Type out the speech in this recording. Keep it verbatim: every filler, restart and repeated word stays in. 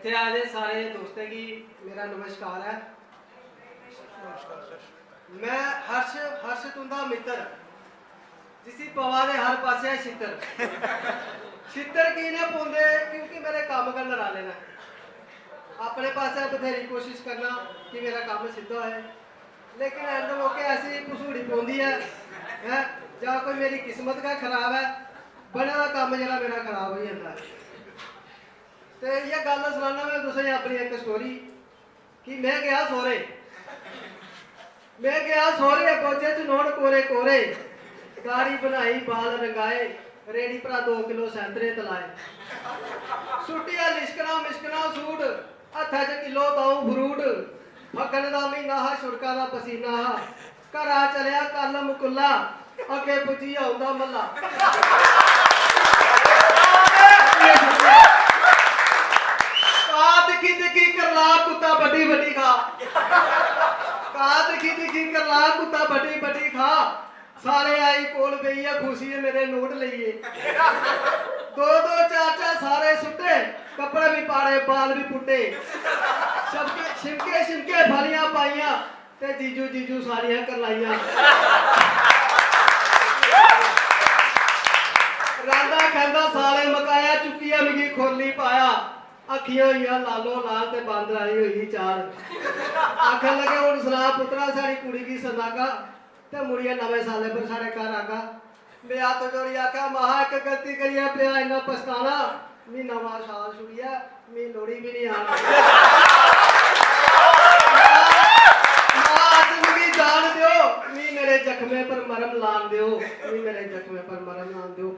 इत्थै आए दे सारे दोस्तें गी मेरा नमस्कार ऐ। मैं हर्ष, हर्ष तुंदा मित्तर, जिसी पवा दे हर पासेआ छित्तर। छित्तर की ने पौंदे? क्योंकि मेरे कम्म गै नराले न। अपने पासेआ बथेरी कोशिश करना कि मेरा कम्म सिद्धा होए, लेकिन end मौके ऐसी घसूड़ी पौंदी ऐ, हैं, जां कोई मेरी किस्मत गै खराब ऐ, बने दा कम्म जेह्ड़ा मेरा खराब होई जंदा ऐ। ते इ'यै गल्ल सनाना मैं तुसें अपनी इक story कि मैं गेआ सौह्रे। मैं गेआ सौह्रे, बोझे च नोट कोरे कोरे, दाढ़ी बनाई, बाल रंगाए, रेड़ी परा दो किलो सैंतरे तलाए। सुट्टेआ लिश्कना मिश्कना सूट, हत्था च किलो द'ऊं fruit। फग्गन दा म्हीना हा, छुड़का दा पसीना हा। घरा चलेआ कल्ल मकुल्ला, अग्गें पुज्जी औंदा मल्ला। कां दिक्खी दिक्खी करला कुत्ता बड्डी बड्डी खा। कां दिक्खी दिक्खी करला कुत्ता बड्डी बड्डी खा। सारे आई कोल बेहियै खुशी ऐ मेरे नोट लेइयै। दो दो चार चार सारे सुट्टे, कपड़े भी पाड़े, बाल भी पुट्टे। शिमके शिमके शिमके फलियां पाइयां, ते जीजू जीजू सारियां करलाइयां। रांदा खैंदा साले मकाया, चुक्कियै मिगी खोली पाया। अक्खियां होइयां लालो लाल ते बांदर आह्ली होई गेई चाल। आखन लगे, "हुन सना पुत्तरा, साढ़ी कुड़ी गी सनागा ते मुड़ियै नमें साले पर साढ़े घर आगा।" मैं हत्थ जोड़ी आखेआ, "महा, इक गलती करियै पेआ, इन्ना पछताना, मी नमां शाल छुड़ियै मी लोह्ड़ी बी निं आना।" मां, अज्ज मिगी जान देओ, मी मेरे जख्में पर मरम लान देओ, मी मेरे जख्में पर मरम लान देओ।